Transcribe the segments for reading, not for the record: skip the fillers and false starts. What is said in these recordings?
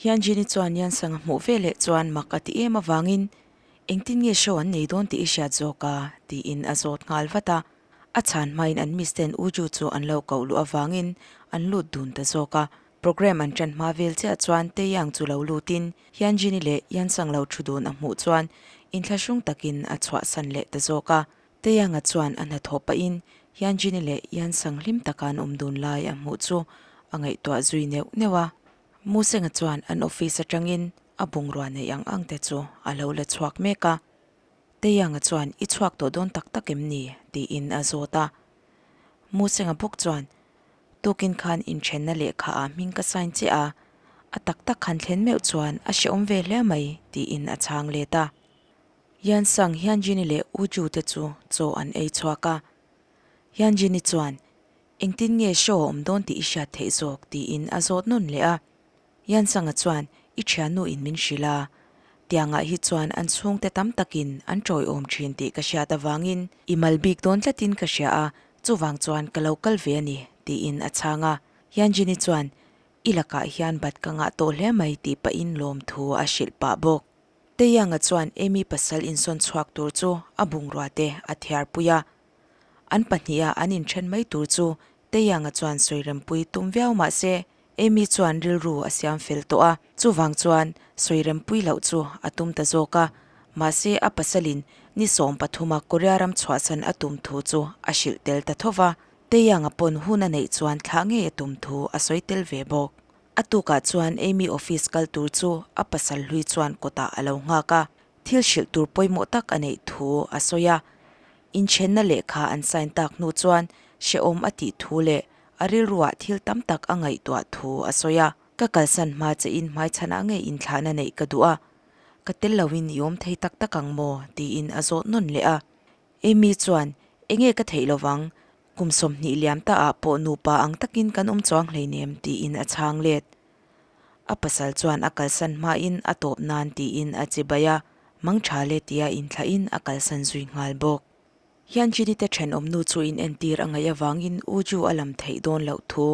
Hyunjin-i chuan Yansang a hmuh veleh chuan mak a ti em avangin, Engtin nge show an nei dawn tih i hriat zawk a? tiin a zawt nghal vat a. A chhan hmain an miss ten Uju chu an lo koh luh avangin an lut dun ta zawk a. Programme an ṭan hma vel chiah chuan Taeyang chu lo lutin Hyunjin-i leh Yansang lo ṭhu dun a hmuh chuan inthlahrung takin a chhuahsan leh ta zawk a. Taeyang-a chuan a hnathawh pahin Hyunjin-i leh Yansang hlim taka an awm dun lai a hmuh chu a ngaihtuah zui neuh neuh a. Musenga chuan an office atangin a bungrua neih ang ang te chu a lo la chhuak mek a. Taeyang-a chuan I chhuak tawh dawn tak tak em ni? tiin a zawt a. Musenga bawk chuan Tukin khan inthenna lehkha ah hming ka sign chiah a, a tak tak han thlen meuh chuan a hrehawm ve hle mai tiin a chhang let a. Yansang Hyunjin-i leh Uju te chu chaw an ei chhuak a. Hyunjin-i chuan Engtin nge show a awm dawn tih i hriat theih zawk tiin a zawt nawn leh a. Yansanga chuan I thiannu in min hrilh a, tiangah hi chuan an chhungte tam takin an tawiawm thin tih ka hriat avangin i mal bik dawn tlatin ka hria a, chuvang chuan ka lo kal ve a ni tiin a chhang a. Yanjini chuan I lakah hian bat ka ngah tawh hle mai tih pahin lawmthu a hrilh pah bawk. Taeyanga chuan Amy pasal insawn chhuak tur chu a bungrua te a thiarpui a. An pahniha an inthen mai tur chu Taeyanga chuan sawirempui tum viau mah se, Amy chuan rilru a siam fel tawh a, chuvang chuan sawirempui loh chu a tum ta zawk a. Mahse a pasalin ni 13 a Korea ram chhuahsan a tum thu chu a hrilh tel ta tho va, Taeyanga pawn hun a neih chuan thlah ngei a tum thu a sawi tel ve bawk. A tukah chuan Amy office kal tur chu a pasal hlui chuan kawtah a lo nghak a, thil hrilh tur pawimawh tak a neih thu a sawi a. Inthenna lehkha an sign tak hnu chuan hrehawm a tih thu leh a rilruah thil tam tak a ngaihtuah thu a sawi a. Ka kalsan hma che in hmaichhanah ngei inthlahna neih ka duh a, ka tel loin i awm thei tak tak ang maw? tiin a zawt nawn leh a. Amy chuan, Enge ka theih lovang, kum 20 liam ta ah pawh nupa ang takin kan awm chuang hleinem tiin a chhang let. A pasal chuan a kalsan hmain a tawp nan tiin a chibai a, mang tha le tia inthlahin a kalsan zui nghal bawk. Hyunjin-i te thenawmnu chu inentir a ngaih avangin Uju a lam theih dawn loh thu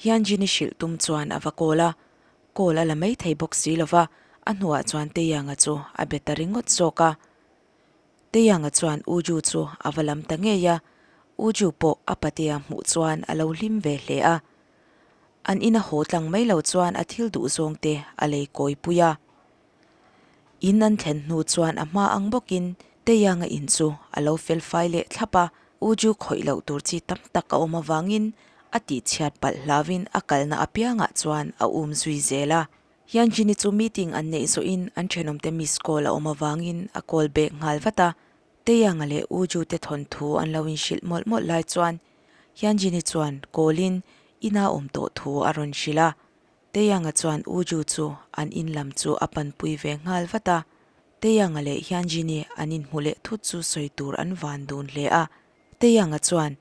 Hyunjin-i hrilh tum chuan a va call a, call a la mai thei bawk si lova, a hnuah chuan Taeyang-a chu a be ta ringawt zawk a. Taeyang-a chuan Uju chu a va lam ta ngei a, Uju pawh a patea hmuh chuan a lo hlim ve hle a. An ina haw tlang mai lo chuan a thil duh zawng te a lei kawi pui a. In an thlen hnu chuan a hma ang bawkin Taeyang-a in chu a lo fel fai leh thlap a, Uju khawih loh tur chi tam tak a awm avangin a tihchhiat palh hlauvin a kalna apiangah chuan a um zui zel a. Hyunjin-i chu meeting an neih zawhin an thenawmte miss call a awm avangin a call back nghal vat a, Taeyang-a leh Uju te thawnthu an lo inhrilh mawlh mawlh lai chuan Hyunjin-i chuan call-in ina awm tawh thu a rawn hrilh a. Taeyang-a chuan Uju chu an in lam chu a panpui ve nghal vat a. Taeyang-a leh Hyunjin-i an inhmu leh thut chu sawi tur an van dun hle a. Taeyang-a chuan,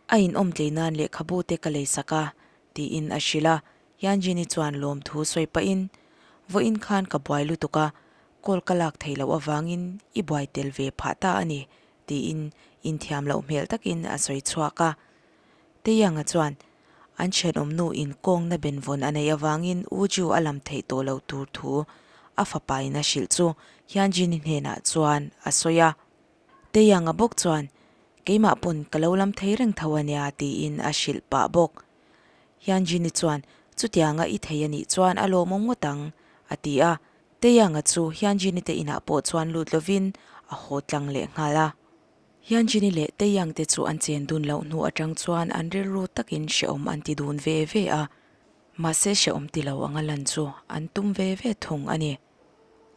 A inawm tlei nan lehkhabu te ka leisak a, tiin a hrilh a. Hyunjin-i chuan lawmthu sawi pahin, Vawiin khan ka buai lutuk a, call ka lak theih loh avangin i buai tel ve phah ta a ni, tiin inthiam loh hmel takin a sawi chhuak a. Taeyang-a chuan an thenawmnu in kawngna benvawn a neih avangin Uju a lam theih tawh loh tur thu a fapain a hrilh chu Hyunjin-i hnenah chuan a sawi a. Taeyang-a bawk chuan, Keimah pawn ka lo lam thei reng tho a nia, tiin a hrilh pah bawk. Hyunjin-i chuan, Chutianga i thei a nih chuan a lawmawm ngawt ang, a ti a. Taeyang-a chu Hyunjin-i te inah pawh chuan lut lovin a haw tlang leh nghal a. Hyunjin-i leh Taeyang te chu an chen dun loh hnu atang chuan an rilru takin hrehawm an ti dun ve ve a. Mahse hrehawm ti lo anga lan chu an tum ve ve thung a ni.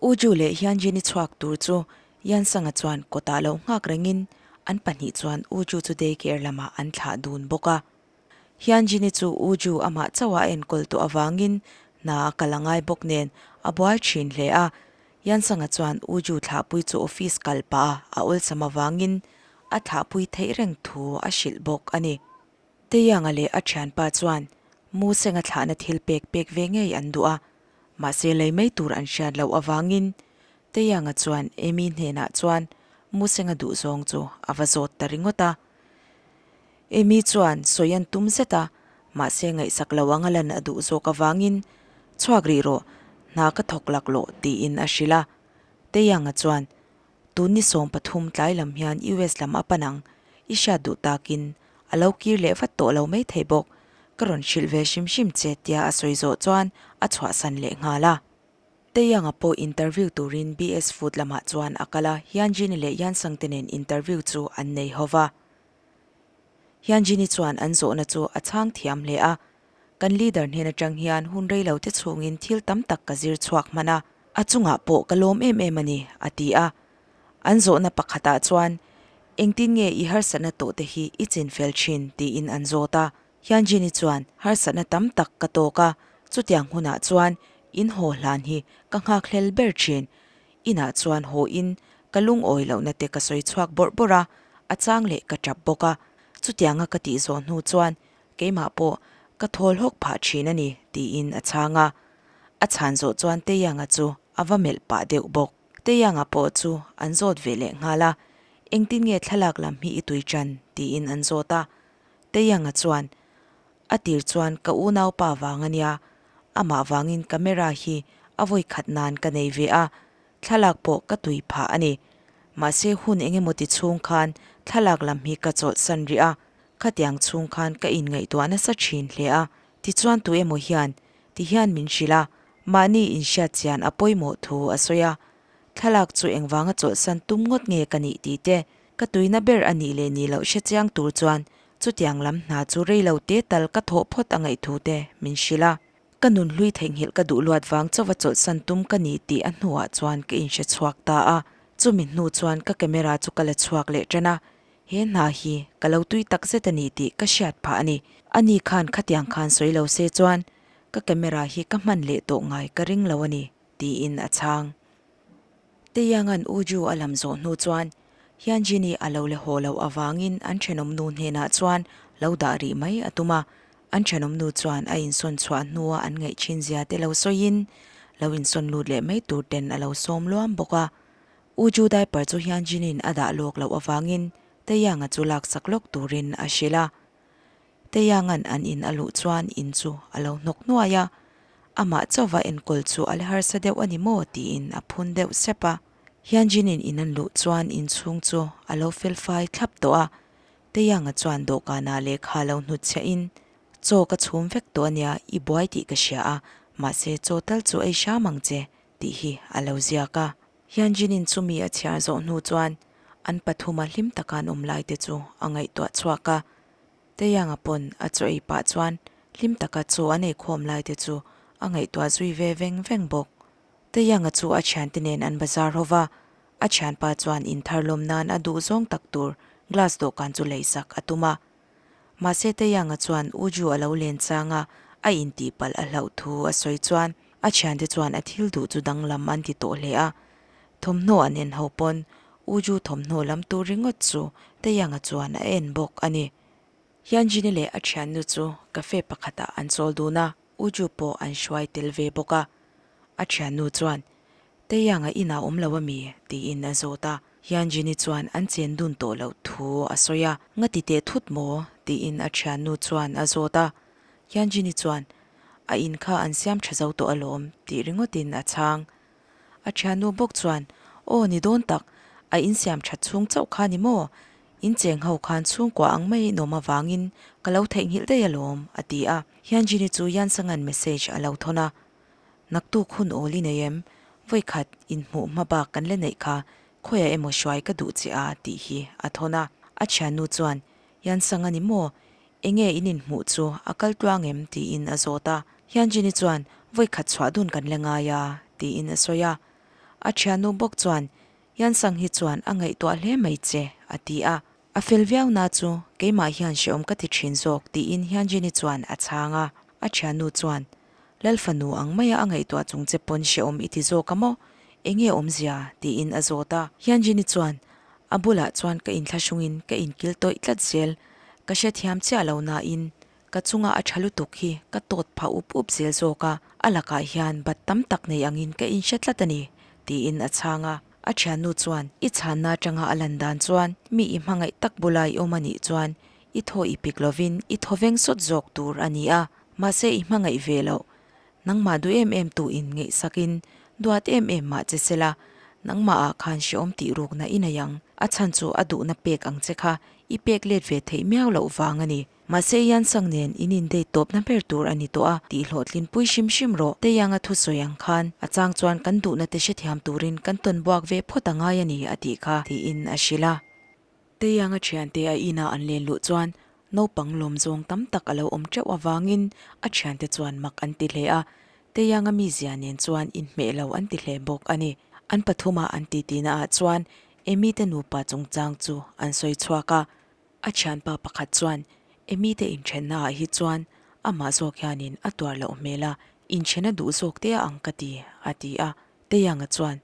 Uju leh Hyunjin-i chhuak tur chu Yansang-a chuan kawtah lo nghak rengin an pahnih chuan Uju chu daycare lamah an thlah dun bawk a. Hyunjin-i chu Uju amah chauh a enkawl tawh avangin hna a kal a ngai bawk nen a buai thin hle a. Yansanga chuan Uju thlahpui chu office kal pah a a awlsam avangin a thlahpui theih reng thu a hrilh bawk a ni. Taeyang-a leh a thianpa chuan Mu Seng-a thlahna thil pek pek ve ngei an duh a, mahse lei mai tur an hriat loh avangin Taeyang-a chuan Amy hnenah chuan Mu Seng-a duhzawng chu a va zawt ta ringawt a. Amy chuan sawi an tum zet a, mahse ngaihsak lo anga lan a duh zawk avangin, Chhuak rih rawh, Hna ka thawk laklawh tiin a hrilh a. Taeyang-a chuan, Tun ni 13 tlai lam hian US lam a pan ang, i hriat duh takin a lo kir leh vat tawh lo mai thei bawk, ka rawn hrilh ve hrim hrim che tia a sawi zawh chuan a chhuahsan leh nghal a. Taeyang-a pawh interview turin BS Food lamah chuan a kal a, Hyunjin-i leh Yansang te nen interview chu an nei ho va. Hyunjin-i chuan an zawhna chu a chhang thiam hle a, Kan leader hnen atang hian hun rei lo te chhungin thil tam tak ka zir chhuak hman a, a chungah pawh ka lawm em em a ni, a ti a. An zawhna pakhatah chuan, Engtin nge i harsatna tawh te hi i chin fel thin? tiin an zawt a. Hyunjin-i chuan, Harsatna tam tak ka tawk a, chutiang hunah chuan in haw hlan hi ka nghakhlel ber thin. Inah chuan haw in ka lungawi lohna te ka sawi chhuak bawrh bawrh a, a chang leh ka tap bawk a. Chutianga ka tih zawh hnu chuan Keimah pawh ka thawl hawk phah thin a ni, tiin a chhang a. A chhan zawh chuan Teianga chu a va melh pah deuh bawk. Teianga pawh chu an zawt ve leh nghal a, Engtin nge thlalak lam hi i tui ṭan? tiin an zawt a. Teianga chuan, A tir chuan ka unaupa vang a nia, amah vangin camera hi a vawi khat nan ka nei ve a, thlalak pawh ka tui phah a ni. Mahse hun eng emaw ti chhung khan thlalak lam hi ka chawlhsan rih a, Khatiang chhung khan ka inngaihtuah nasa thin hle a, tichuan tu emaw hian ti hian min hrilh a, mahni inhriat chian a pawimawh thu a sawi a. Thlalak chu engvanga chawlhsan tum ngawt nge ka nih tih te, ka tuina ber a nih leh nih loh hre chiang tur chuan chutiang lam hna chu rei lo te tal ka thawh phawt a ngaih thu te min hrilh a. Ka nun hlui theihnghilh ka duh luat vang chauva chawlhsan tum ka ni tih a hnuah chuan ka inhre chhuak ta a, chumi hnu chuan ka camera chu ka la chhuak leh tan a, He hna hi ka lo tui tak zet a ni tih ka hriat phah a ni. Ani khan khatiang khan sawi lo se chuan ka camera hi ka hman leh tawh ngai ka ring lo a ni, tiin a chhang. Taeyang-a'n Uju a lam zawh hnu chuan Hyunjin-i a lo le haw loh avangin an thenawmnu hnenah chuan lo dah rih mai a tum a. An thenawmnu chuan a insawn chhuah hnua an ngaih thin zia te lo sawiin lo insawn lut leh mai tur ten a lo sawm luam bawk a. U Ju diaper chu Hyunjin-in a dah lawk loh avangin Taeyang-a chu laksak lawk turin a hrilh a. Taeyang-a'n an in a luh chuan in chu a lo hnawk nuai a, amah chauva enkawl chu a la harsa deuh a ni maw tiin a phun deuh sep a. Hyunjin-in in an luh chuan inchhung chu a lo fel fai thlap tawh a, Taeyang-a chuan dawhkanah lehkha lo hnutchhiahin, Chaw ka chhum vek tawh a nia, i buai tih ka hria a, mahse chaw tal chu ei hram ang che, tih hi a lo ziak a. Hyunjin-in chumi a chhiar zawh hnu chuan an pathuma hlim taka an awm lai te chu a ngaihtuah chhuak a. Taeyang-a pawn a chaw ei pah chuan hlim taka chaw an ei khawm lai te chu a ngaihtuah zui ve veng veng bawk. Taeyang-a chu a thiante nen an bazar ho va, a thianpa chuan inthar lawm nan a duh zawng tak tur glass dawhkan chu leisak a tum a. Mahse Taeyang-a chuan Uju a lo len chang a, a intih palh a hlauh thu a sawi chuan a thiante chuan a thil duh chu danglam an ti tawh hle a. Thawmhnaw an en ho pawn Uju thawmhnaw lam tur ringawt chu Taeyang-a chuan a en bawk a ni. Hyunjin-i leh a thiannu chu cafe pakhatah an chawl dun a, Uju pawh an hruai tel ve bawk a. A thiannu chuan Taeyang-a inah awm lo a mi? tiin a zawt a. Hyunjin-i chuan an chen dun tawh loh thu a sawi a. Nga ti teh thut maw? tiin a thiannu chuan a zawt a. Hyunjin-i chuan, A in kha an siam tha zo tawh alawm, tih ringawtin a chhang. A thiannu bawk chuan, Aw ni dawn tak, a in siam that chhung chauh kha ni maw? In cheng ho khan chhungkua ang mai in awm avangin ka lo theihnghilh daih alawm, a ti a. Hyunjin-i chu Yansanga'n message a lo thawn a. Naktuk hun awl i nei em? Vawikhat inhmuh hma bak kan la neih kha khawiah emaw hruai ka duh che a tih hi a thawn a. A thiannu chuan, Yansang a ni maw? Enge in inhmuh chu a kal tluang em? tiin a zawt a. Hyunjin-i chuan, Vawikhat chhuah dun kan la ngai a tiin a sawi a. A thiannu bawk chuan, Yansang hi chuan a ngaihtuah hle mai che a ti a. A fel viau na chu keimah hian hrehawm ka ti thin zawk tiin Hyunjin-i chuan a chhang a. A thiannu chuan, Lal fanu ang maia a ngaihtuah chung che pawn hrehawm i ti zawk a maw? Enge awmzia? tiin a zawt a. Hyunjin-i chuan, A bulah chuan ka inthlahrungin ka inkil tawih tlat zel. Ka hrethiam chiah lo nain ka chunga a tha lutuk hi ka tawt phah up up zel zawk a, a lakah hian bat tam tak nei angin ka inhre tlat a ni, tiin a chhang a. A thiannu chuan, I chhanna atanga a lan dan chuan mi i hmangaih tak bula i awm a nih chuan i thaw i pik lovin i thawveng sawt zawk tur a ni a, mahse i hmangaih ve loh. Nangmah duh em em tu in ngaihsakin duat em em mah che sela, nangmahah khan hrehawm tih rukna i nei ang. A chhan chu a duhna pek ang che kha i pek let ve theih miau loh vang a ni. Mahse Yansang nen in indate tawpna ber tur a ni tawh a, tih hlawhtlinpui hrim hrim rawh. Teianga thusawi ang khan a chang chuan kan duhna te hrethiam turin kan tawn buak ve phawt a ngai a ni a tih kha, tiin a hrilh a. Teianga thiante a ina an len luh chuan naupang lawm zawng tam tak a lo awm teuh avangin a thiante chuan mak an ti hle a, Teianga mizia nen chuan inhmeh lo an ti hle bawk a ni. An pathuma an titi naah chuan Amy te nupa chungchang chu an sawi chhuak a. A thianpa pakhat chuan, Amy te inthenna ah hi chuan amah zawk hianin a tuar loh hmel a, inthen a duh zawk te a ang ka ti, a ti a. Teianga chuan,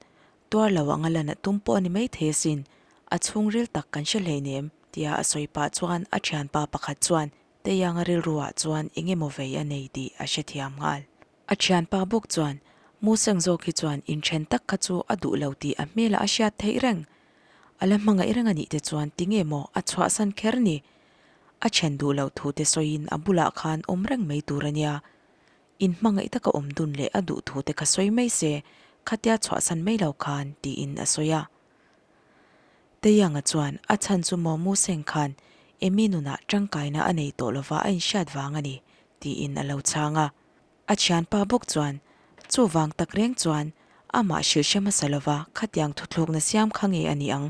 Tuar lo anga lan a tum pawh a ni maithei asin, a chhungril tak kan hre hleinem, tia a sawi pah chuan a thianpa pakhat chuan Teianga rilru ah chuan eng emaw vei a nei tih a hrethiam nghal. A thianpa bawk chuan, Museng zawk hi chuan inthen tak kha chu a duh lo tih a hmelah a hriat theih reng. A la hmangaih reng a nih te chuan tinge maw a chhuahsan kher ni? A then duh loh thu te sawiin a bulah khan awm reng mai tur a nia. In hmangaih taka awm dun leh a duh thu te kha sawi mai se, khatia chhuahsan mai lo khan, tiin a sawi a. Teianga chuan a chhan chu maw Museng khan Amy nunah tangkaina a nei tawh lova a inhriat vang a ni, tiin a lo chhang a. A thianpa bawk chuan chuvang tak reng chuan amah hrilh hre hmasa lova khatiang thuthlukna siam kha nge a ni ang,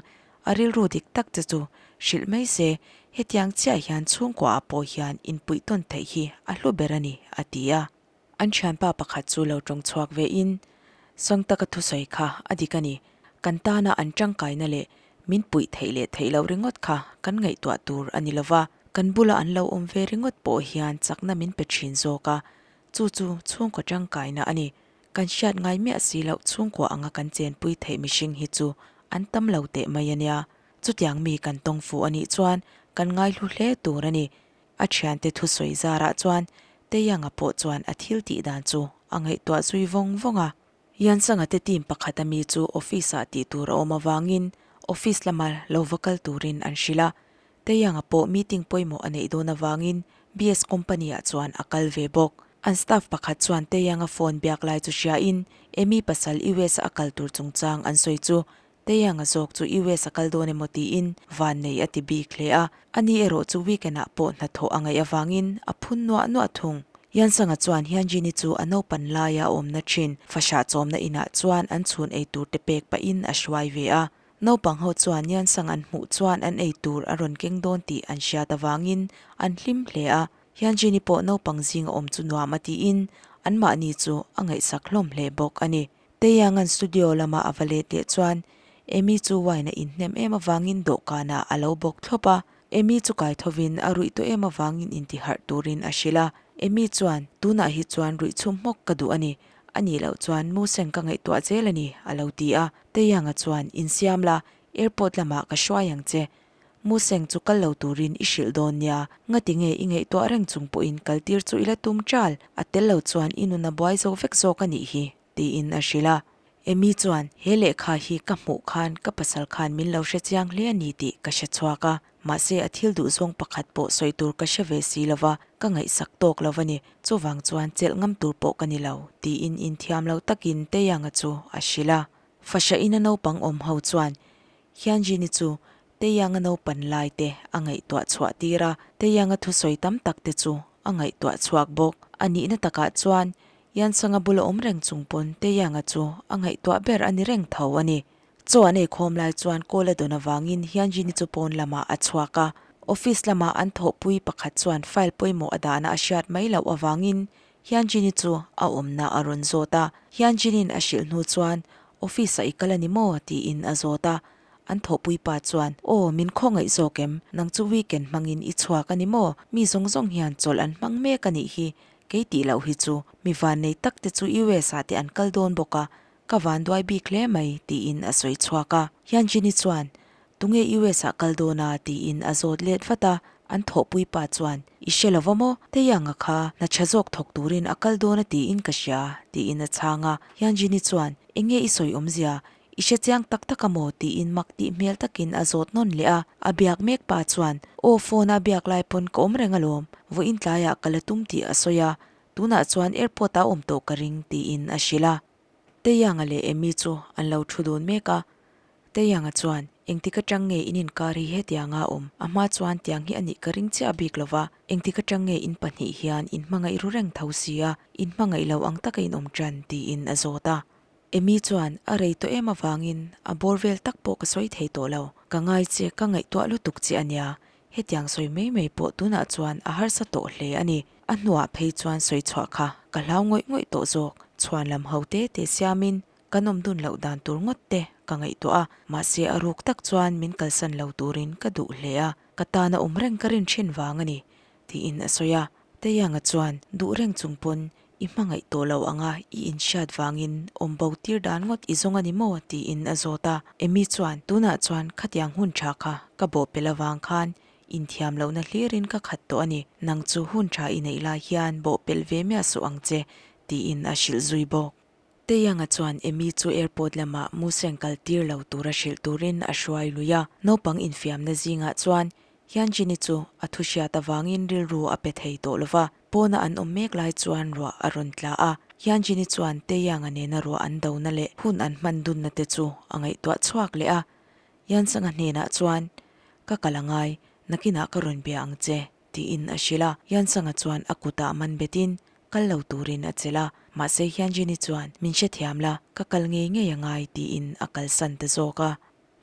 a rilru dik tak che chu hrilh mai se, hetiang chiah hian chhungkuaah pawh hian inpuih tawn theih hi a hlu ber a ni, a ti a. An thianpa pakhat chu lo tawng chhuak ve in, Sawng taka thusawi kha a dik a ni, kan tana an tangkaina leh min puih theih leh theih loh ringawt kha kan ngaihtuah tur a ni lova, kan bula an lo awm ve ringawt pawh hian chakna min pe thin zawk a, chu chu chhungkaw tangkaina a ni. Kan hriat ngai miah si loh chhungkua anga kan chenpui theih mihring hi chu an tam lo teh mai a nia. Chutiang mi kan tawng fuh a nih chuan kan ngaihlu hle tur a ni. A thiante thusawi zarah chuan Teianga pawh chuan a thil tih dan chu a ngaihtuah zui vawng vawng a. Yansanga te team pakhat a mi chu office ah tih tur a awm avangin office lama lo va kal turin an hrilh a. Teianga pawh meeting pawimawh a neih dawn avangin BS company ah chuan a kal ve bawk. An staff pakhat chuan Teianga phone biak lai chu hriain Amy pasal US a kal tur chungchang an sawi chu Teianga zawk chu US a kal dawn emaw tiin vannei a ti bik hle a, ani erawh chu weekend ah pawh hnathawh a ngaih avangin a phun nuah nuah thung. Yansanga chuan Hyunjin-i chu a naupan laia a awmna thin fahrah chawmna inah chuan an chhun ei tur te pek pahin a hruai ve a. Naupang ho chuan Yansang an hmuh chuan an ei tur a rawn keng dawn tih an hriat avangin an hlim hle a. Hyunjin-i pawh naupang zinga awm chu nuam a tiin anmahni chu a ngaihsak hlawm hle bawk a ni. Teianga'n studio lama a va let leh chuan Amy chu wine a inhnem em avangin dawhkanah a lo bawk thlawp a. Amy chu kai thovin a ruih tawh em avangin intiharh turin a hrilh a. Amy chuan, Tunah hi chuan ruih chhum hmawk ka duh a ni. A nih loh chuan Musen ka ngaihtuah zel a ni, a lo ti a. Teianga chuan, Insiam la, airport lamah ka hruai ang che. Museng chu kal lo turin i hrilh dawn nia, ngati nge i ngaihtuah reng chung pawhin kaltir chu i la tum ṭal, a tel lo chuan i nun a buai zo vek zawk a nih hi, tiin a hrilh a. Amy chuan, He lehkha hi ka hmuh khan ka pasal khan min lo hre chiang hle a ni tih ka hre chhuak a, mahse a thil duh zawng pakhat pawh sawi tur ka hre ve si lo va, ka ngaihsak tawk lo a ni, chuvang chuan chelh ngam tur pawh ka ni lo, tiin inthiam lo takin Teianga chu a hrilh a. Fahrahin a naupang awm ho chuan Hyunjin-i chu Taeyang-a naupan lai te a ngaihtuah chhuah tir a, Taeyang-a thusawi tam tak te chu a ngaihtuah chhuak bawk. A nihna takah chuan Yansang-a bula awm reng chung pawn Taeyang-a chu a ngaihtuah ber a ni reng tho a ni. Chaw an eikhawm lai chuan call a dawn avangin Hyunjin-i chu pawn lamah a chhuak a. Office lama an thawhpui pakhat chuan file pawimawh a dahna a hriat mai loh avangin Hyunjin-i chu a awmna a rawn zawt a. Hyunjin-in a hrilh hnu chuan Office ah i kal a ni maw? tiin a zawt a. An thawhpui pa chuan, Aw, min khawngaih zawk em? Nang chu weekend hmangin i chhuak a ni maw? Mi zawng zawng hian chawlh an hmang mek a nih hi. Kei tih loh hi chu mi vannei tak te chu US ah te an kal dawn bawk a, ka vanduai bik hle mai, tiin a sawi chhuak a. Hyunjin-i chuan, Tunge US ah kal dawn a? tiin a zawt let vat a, an thawhpui pa chuan, I hre lo va maw? Teianga kha hna tha zawk thawk turin a kal dawn a tiin ka hria, tiin a chhang a. Hyunjin-i chuan, Enge i sawi awmzia? I hre chiang tak tak a maw? tiin mak tih hmel takin a zawt nawn leh a. A biak mek pa chuan, Aw, phone a biak lai pawn ka awm reng alawm, vawiin tlaiah ka la tum tih a sawi a. Tunah chuan airport ah a awm tawh ka ring tiin a hrilh a. Teianga leh Amy chu an lo thu dun mek a. Teianga chuan, Engtik atang nge in inkar hi hetianga a awm? A hma chuan tiang hi a nih ka ring chiah bik lo va, engtik atang nge in pahnih hian in hmangaih ru reng tho si a, in hmangaih lo ang taka in awm tan? tiin a zawt a. Amy chuan, A rei tawh em avangin a bawr vel tak pawh ka sawi thei tawh lo. Ka ngai che, ka ngaihtuah lutuk che a nia. Hetiang sawi mai mai pawh tunah chuan a harsa tawh hle a ni. A hnuah phei chuan sawi chhuah kha ka hlau ngawih ngawih tawh zawk. Chhuan lam ho te te siamin kan awm dun loh dan tur ngawt te ka ngaihtuah a, mahse a ruk tak chuan min kalsan lo turin ka duh hle a, ka tana awm reng ka rin thin vang a ni, tiin a sawi a. Teianga chuan duh reng chung pawn i hmangaih tawh lo anga i inhriat vangin awm bo tir dan ngawt i zawng a ni maw? tiin a zawt a. Amy chuan, Tunah chuan khatiang hun tha kha ka bawhpelh avang khan inthiam lohna hlirin ka khat tawh a ni. Nang chu hun tha i neih lai hian bawhpelh ve miah suh ang che, tiin a hrilh zui bawk. Teianga chuan Amy chu airport lamah Museng kal tir lo tura hrilh turin a hruai lui a. Naupang infiamna zingah chuan Hyunjin-i chu a thu hriat avangin rilru a pe thei tawh lo va. Pawna an awm mek lai chuan ruah a rawn tla a, Hyunjin-i chuan Taeyang-a nena ruah an dona leh hun an hman dunna te chu a ngaihtuah chhuak leh a. Yansang-a hnenah chuan, Ka kal a ngai, nakinah ka rawn bia ang che, tiin a hrilh a. Yansang-a chuan a kutah man betin kal lo turin a chelh a, mahse Hyunjin-i chuan, Min hrethiam la, ka kal ngei ngei a ngai, tiin a kalsan ta zawk a.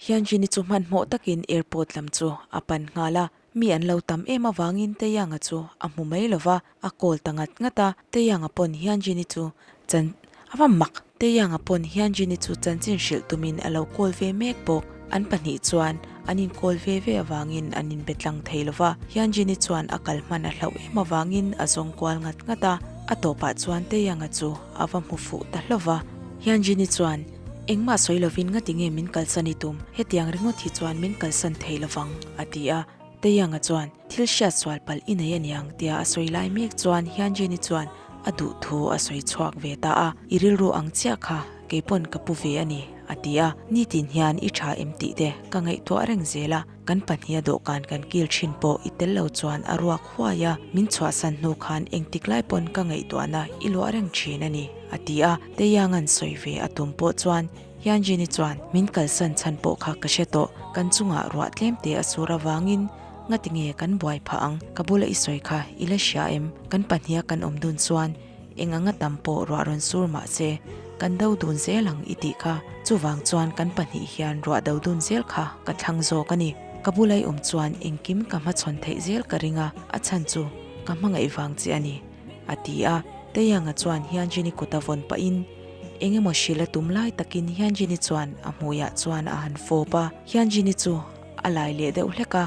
Hyunjin-i chu hmanhmawh takin airport lam chu a pan nghal a, mi an lo tam em avangin Taeyang-a chu a hmu mai lo va, a call ta ngat ngat a, Taeyang-a pawn Hyunjin-i chu chan a va mak! Taeyang-a pawn Hyunjin-i chu chanchin hrilh tumin a lo call ve mek bawk, an pahnih chuan an in call ve ve avangin an inbe tlang thei lo va, Hyunjin-i chuan a kal hman a hlauh em avangin a zawng kual ngat ngat a, a tawpah chuan Taeyang-a chu a va hmu fuh ta hlauh va, Hyunjin-i chuan. Engmah sawi lovin ngati nge min kalsan i tum, hetiang ringawt hi chuan min kalsan thei lovang, a ti a. Taeyang-a chuan, Thil hriat sual palh i nei aniang, tia a sawi lai mek chuan Hyunjin-i chuan a duh thu a sawi chhuak ve ta a, I rilru ang chiah kha keipawn ka pu ve a ni, a ti a. Nitin hian i tha em tih te ka ngaihtuah reng zel a, kan pahniha dawhkan kan kil thin pawh i tel lo chuan a ruak huai a, min chhuahsan hnu khan engtik lai pawn ka ngaihtuahna i luah reng thin a ni. A ti a, Taeyang-a'n sawi ve a tum pawh chuan Hyunjin-i chuan min kalsan chhan pawh kha ka hre tawh, kan chungah ruah tlem te a sur avangin ngati nge kan buai phah ang, ka bula i sawi kha i la hria em, kan pahniha kan awm dun chuan eng anga tam pawh ruah rawn sur mah se kan do dun zel ang i tih kha, chuvang chuan kan pahnih hian ruah do dun zel kha ka thlang zawk a ni, ka bula i awm chuan engkim ka hmachhawn theih zel ka ring a, a chhan chu ka hmangaih vang che a ni. A ti a, Taeyang-a chuan Hyunjin-i kut a vawn pahin eng emaw hrilh a tum lai takin Hyunjin-i chuan a hmuiah chuan a han fawp a, Hyunjin-i chu a lai leh deuh hlek a,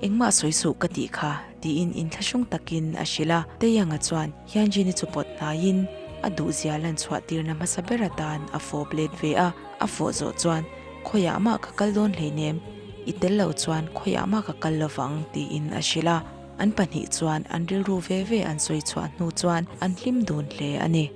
Engmah sawi suh ka tih kha, tiin inthlahrung takin a hrilh a, Taeyang-a chuan Hyunjin-i chu pawt hnaiin a duhzia lan chhuah tirna hmasa ber atan a fawp let ve a, a fawh zawh chuan Khawiah mah ka kal dawn hleinem, i tel lo chuan khawiah mah ka kal lovang, tiin a hrilh a. An pahnih chuan an rilru ve ve an sawi chhuah hnu chuan an hlim dun hle a ni.